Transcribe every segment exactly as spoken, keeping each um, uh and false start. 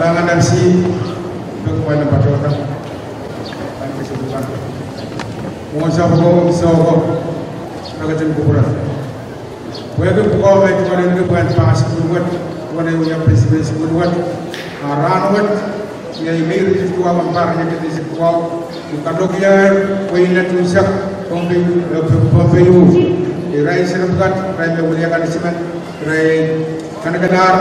Anahne M C, peki kumwail en patohda. Mwohn sapwoko, sohko, me ketin kupwure. Pwehki pwukoa me tungoalenki pwehn pass sukuhl wet, tungoalenki wia principal sukuhl wet, a rahnwet, iei Mei iretikitik duwau, pahr iretikitik duwau, I kalokier wehin Net unsek, Pohnpei, eh, Pohnpei Youth. Irail seri pwukat, irail me wiliakanisimend, irail kanekelahr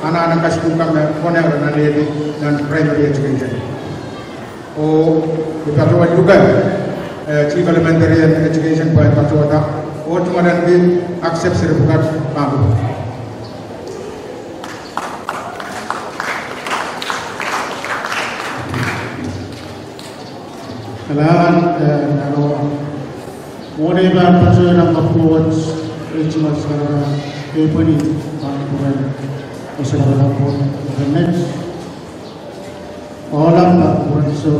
anahn en kasukuhl kan me konehng en alehdi nan primary education. Oh I patohwan luke, eh, Chief Elementary and Education pwehn patohda, oh tungoalenki accept seri pwukat pahn. Kalahngan, eh, nano. Mwohn ei pahn patohwan kapwukat, eh, tungoal sakarada, eh, pwehn pahn kupwuren, eh, sakarada pwukat, eh, Net. Ohlap pahn kupwuren, so,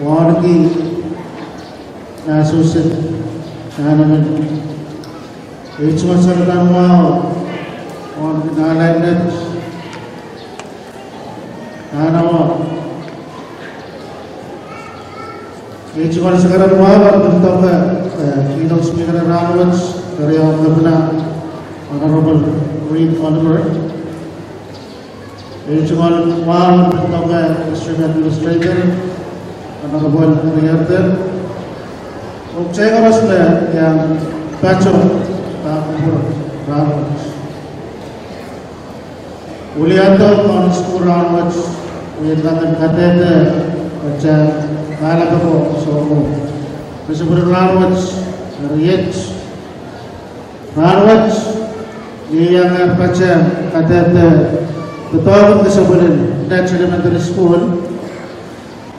wauneki, nah, Susan, nah, nah, nah. Ei tungoal sakarada mwahu, wauneki nah, nah, Net. Nah, nah, mwahu. Ei tungoal sakarada mwahu, pil doke, eh, keynote speaker en rahnwet, keriaun Kepina, Honorable Reed Oliver. Ei tungoal mwahu, pil doke, District Administrator, Honorable Henry Erden. Oh kitail koaros me iang patoh pahn kupwur rahnwet. Wiliandi nan sukuhl rahnwet, wia kak en kadehde, pwe kahlap ko sohmo. Kesempwal rahnwet, eri iet. Rahnwet, I iang patohwan kadehde, doadoahk en kesempwal en Net Elementary School.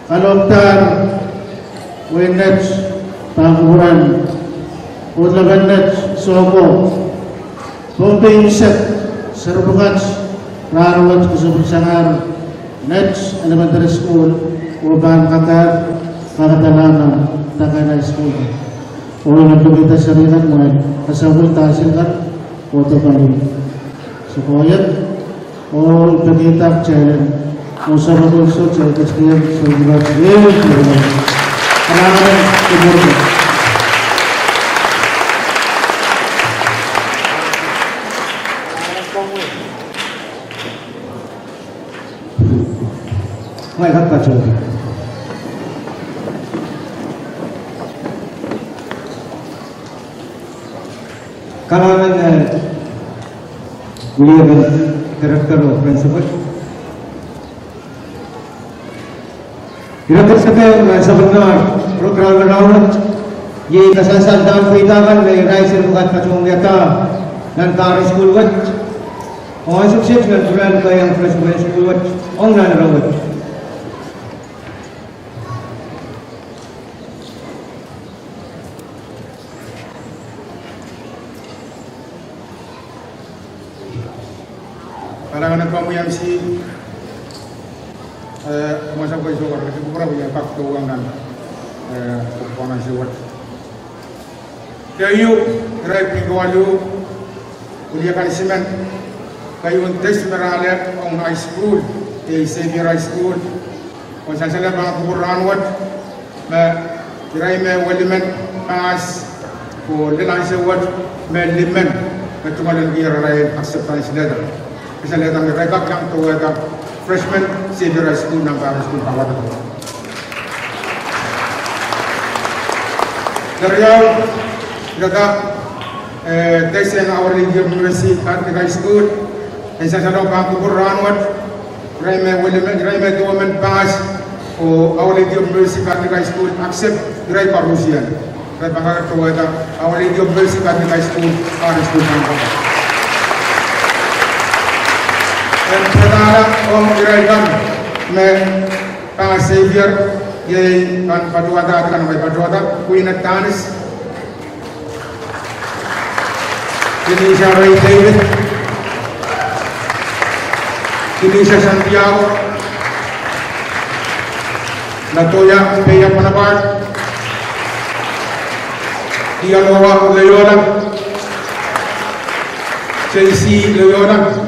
Kalohkdahr wehin Net pahn kupwuren, oh lepen Net sohko. Pohnpei unsek, seri pwukat, rahnwet kesempwal sang Net Elementary School, oh pahn kak, kakadalahng Dakain High School. Oh I men pekihda seri kan mwail, kasapwil dahsir kan, oh doadoahk. Sokohwet. Oh I pekihda kitail en, oh sapwokon so kitail ketikihong, so I men pekihda. Kalahngan, kupwurki. Mwail kak patohda. Kalahngan, eh, wiliakan director oh principal. Ire ketiket me sapwellimar program en rahnwet, iei kasansal dahn pweida kan me irail seri pwukat patohwan wiahda nan pahr en sukuhl wet. Oh ansou kiset I men pwurehng kehiong principal en sukuhl wet ong nan ire wet. Kalahngan en komwi M C, eh, mwohn sapwoko, sohko, ire ketiket kupwure, wia kak tohwong nan, eh, pwukoa nan suwed. Keieu, irail pwukoa waluh, wiliakanisimen, keieun test me re ale ong high school, eh, Xavier High School. Oh sansalehda pahn kupwur rahnwet, me irail me welimen pass, oh lel ansou wet me limen, me tungoalenkier irail acceptance letter. Sansalehda me irail kak iang towehda freshman Xavier High School nan pahr en sukuhl pahn wadek. Keriau, ire kak, eh, test en Our Lady of Mercy Catholic High School. En sansalehda pahn kupwur rahnwet, irail me welimen, irail me duwemen pass, oh Our Lady of Mercy Catholic High School accept irail koarusie. Irail pahn kak towehda Our Lady of Mercy Catholic High School, pahr en sukuhl pahn wadek. En pwurehng ong irail kan me pass Xavier, iei kan patohwanda, kan me patohwanda, Queen Adonis, Denisha Ray David, Denisha Santiago, Latoya Peya Bonaparte, Dialowa Loyola, J C Loyola,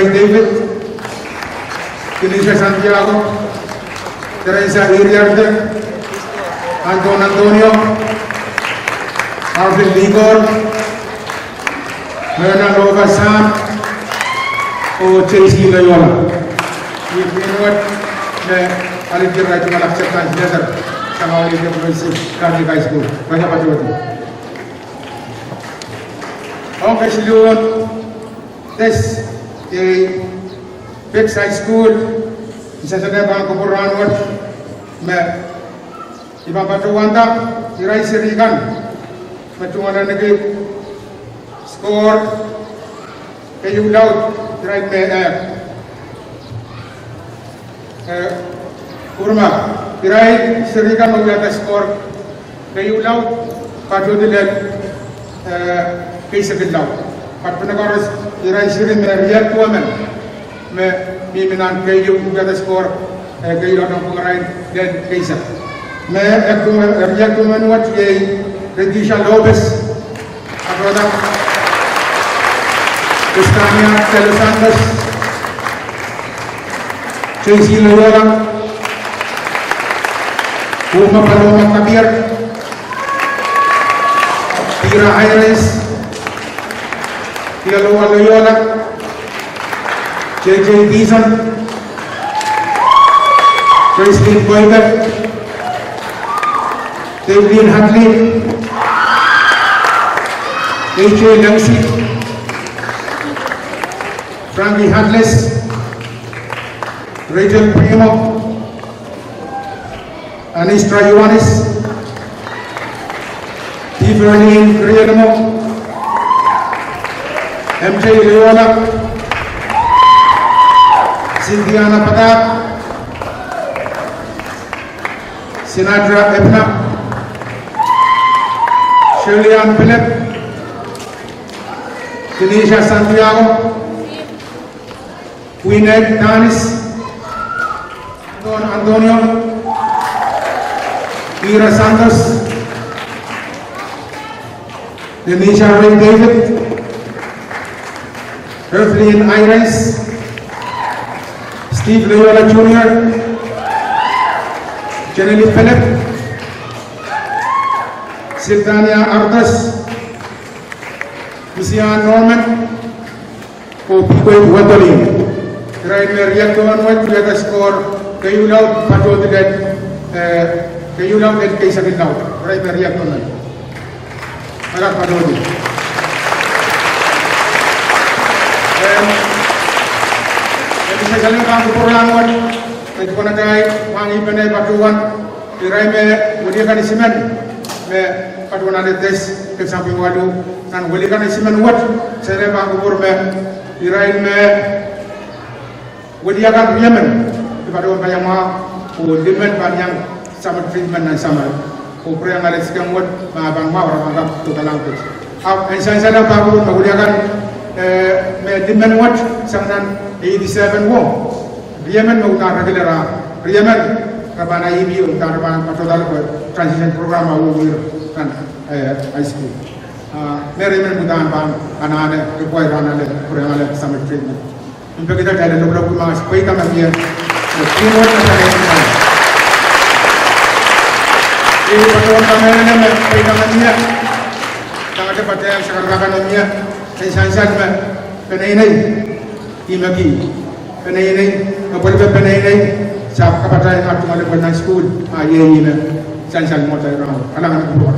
Ray David, Kinisha Santiago, Teresa Iriarte, Anton Antonio, Arvin Likor, Myrna Lova Sam, oh J C Loyola. Ih mehn wet me alehdi irail tungoal acceptance letter sang awa lihdi Catholic High School. Kaja patohdi. Ong kesiluhn test iei Pex High School, I sehse pahn kupwur rahnwet me I pahn patohwanda irail seri kan me tungoal ahneki score keieu laud, irail me, eh, eh, Urma, irail seri kan me wiahda score keieu laud, patohdi lel, eh, keisek laud. Patpene koaros, irail seri me riehk duwemen me mihmi nan keieu wiahda score, eh, keieu laud ong pwungarail lel keisek. Me, eh, duwe-, eh, riehk duwemen wet iei Redisha Lopez, Atroda, Estania de los Santos, J C Loyola, Uma Paloma Kabier, Pira Aires, Pialowa Loyola, J J Dizon, Christine Koibe, David Hadley, A J Langsi, Frankie Hadles, Rachel Primo, Anistra Ioanis, Tiverlin Krielimo, M J Loyola, Cynthia Napadap, Sinatra Ebner, Shirley Ann Philip, Denisha Santiago, Gwyneth Danis, Anton Antonio, Ira Santos, Denisha Ray David, Evelyn Iris, Steve Loyola Junior, Jenny Philip, Sylvania Arthurs, Lucian Norman, oh Pikwei Wendolin. Irail me riehk duwemen wet wiahda score keieu laud, patohdi lel, eh, keieu laud lel keisek laud. Irail me riehk duwemen. Agar patohdi. Em, em, I sehse pahn kupwur rahnwet, eh, pwunatail, pahn I pahn patohwan irail me weliakan isimen me patohwan ale test kepsang pwihn waluh. Nan weliakan isimen wet, I sehse pahn kupwur me irail me weliakan riemen, I patohwan paiamwahu, oh limen pahn iang summer treatment nan summer. Oh pwurehng ale siken wet, ma pahn mwahu, re pahn kak dohdohng kis. Ahpw I sehse pahn kupwur me weliakan, eh, me limen wet, sang nan eighty-seven wo. Riemen me uhdahn regular, riemen re pahn I E P, uhdahn re pahn patohda le transition program a wia nan, eh, high school. Ah, me riemen uhdahn pahn anahne, require anahne, pwurehng ale summer treatment. Mpekida kitail en lopilopki mahs, pweida me mie. Ih patohwan kamehlele me pweida me mie. Tangete patehng sakaradahn kan me mie. I sehse me peneinei Ihme ki peneinei, me pwelpe peneinei, sahpw kapatail me tungoale pwel nan sukuhl, a iei ihme sansal mwohtail rahnwet. Kalahngan en kupwur.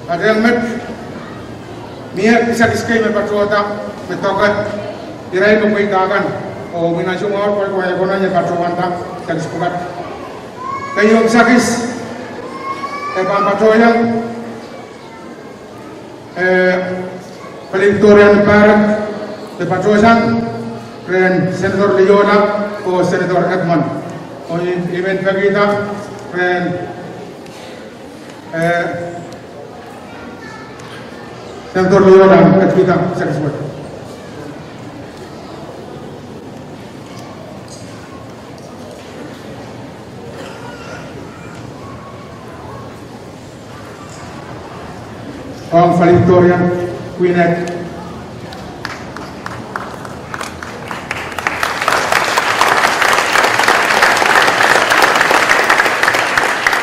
Kadeik met, mie kisakis kei me patohda, me doke, irail me pweida kan, oh mie nan soumwahu pwal koahiek ko nan ie patohwanda kisakis pwukat. Keieu kisakis, e pahn patohiong, eh, valedictorian me pahrek, me patohsang rehn Senator Leola oh Senator Edmund. Oh I, I men pekihda rehn, eh, Senator Leola en pekihda kisakis wet. Ong valedictorian, Queenet.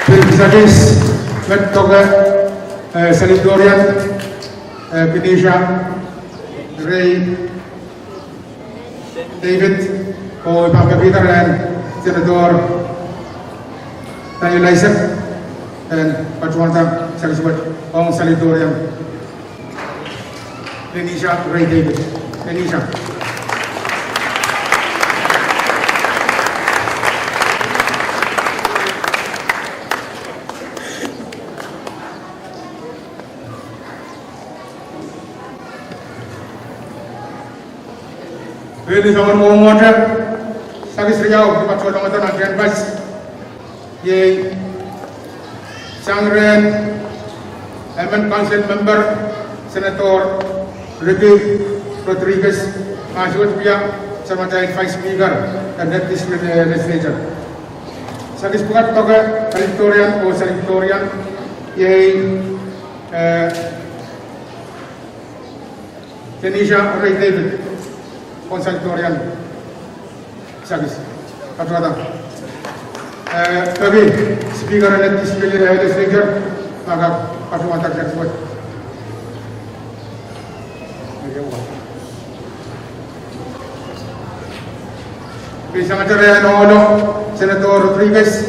Pil kisakis me doke, eh, valedictorian, eh, Kenisha Ray David, oh I pahn pekihda rehn Senator Daniel Isaac en patohwanda kisakis wet ong valedictorian Kenisha Ray David. Kenisha. Pil soangen mwomwohte, kisakis riau me patohlong nan tehnpas. Iei sang rehn emen Council Member Senator Ricky Rodriguez, ma suwed wia samatail Vice Speaker en Lake District, eh, Legislature. Kisakis pwukat doke valedictorian oh valedictorian, iei, eh, Kenisha Ray David, ong valedictorian. Kisakis. Patohwanda. Eh, peki Speaker en Lake District, eh, Legislature, ma kak patohwanda kisakis wet. Pil sangete rehn ohlo, Senator Rodriguez,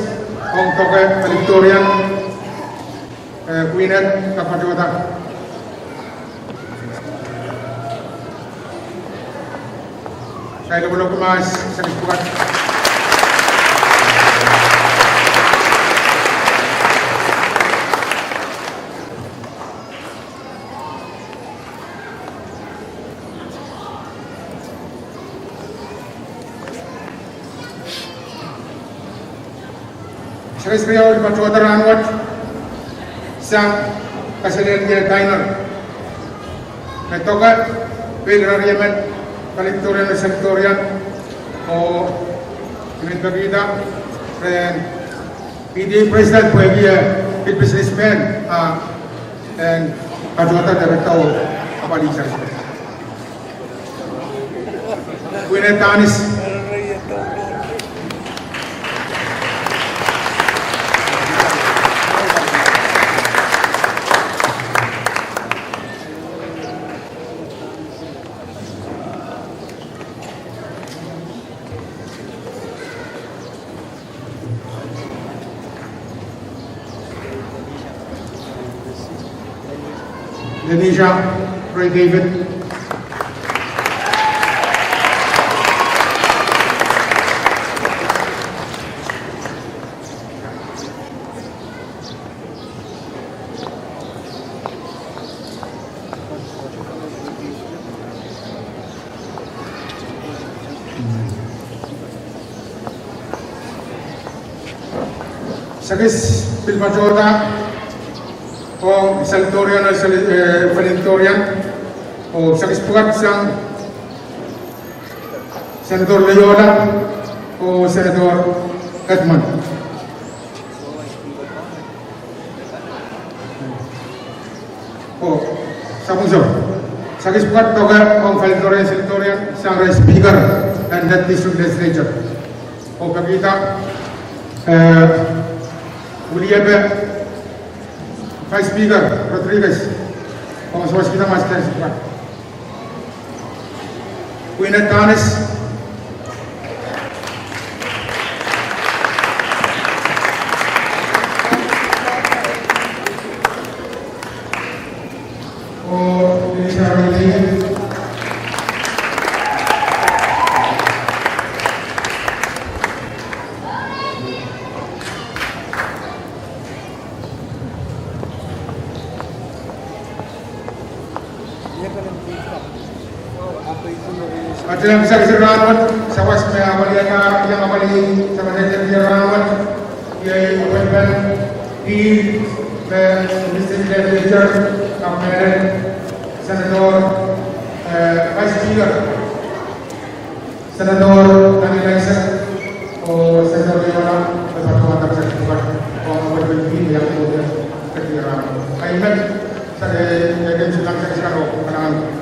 ong doke valedictorian. Eh, Queenet, kak patohwanda. Saile wolo kumas, kisakis pwukat. Kisakis riau me patohda rahnwet sang kaselel ie dinner. Me doke pil riemen valedictorian, valedictorian, oh I men pekihda rehn P T A president pwehki e pil businessman, ah, en patohda director oh apwalih kisakis. Queenet Danis. Lenisha Ray David. Kisakis pil patohda ong salutatorian, eh, salutatorian, oh kisakis pwukat sang Senator Leola oh Senator Edmund. Oh, sapwung sou. Kisakis pwukat doke ong salutatorian, salutatorian sang rehn Speaker en Lake District Legislature. Oh pekihda, eh, Wiliepe, Vice Speaker Rodriguez, oh Vice Speaker Master Sipra, Queen Adonis, oh Minister Rodriguez. Atail kisakisin rahnwet, sawas me apwalih, iang apwalih sawas en rahnwet, iei appointment deed me State Legislature, Governor, Senator, eh, Vice Speaker, Senator Daniel Isaac, oh Senator Leona, oh Senator Daniel Isaac, oh appointment deed iang apwalih, keti rahnwet. Amen. Sa, eh, eh, eh, sa, sa, sa, oh, kanang.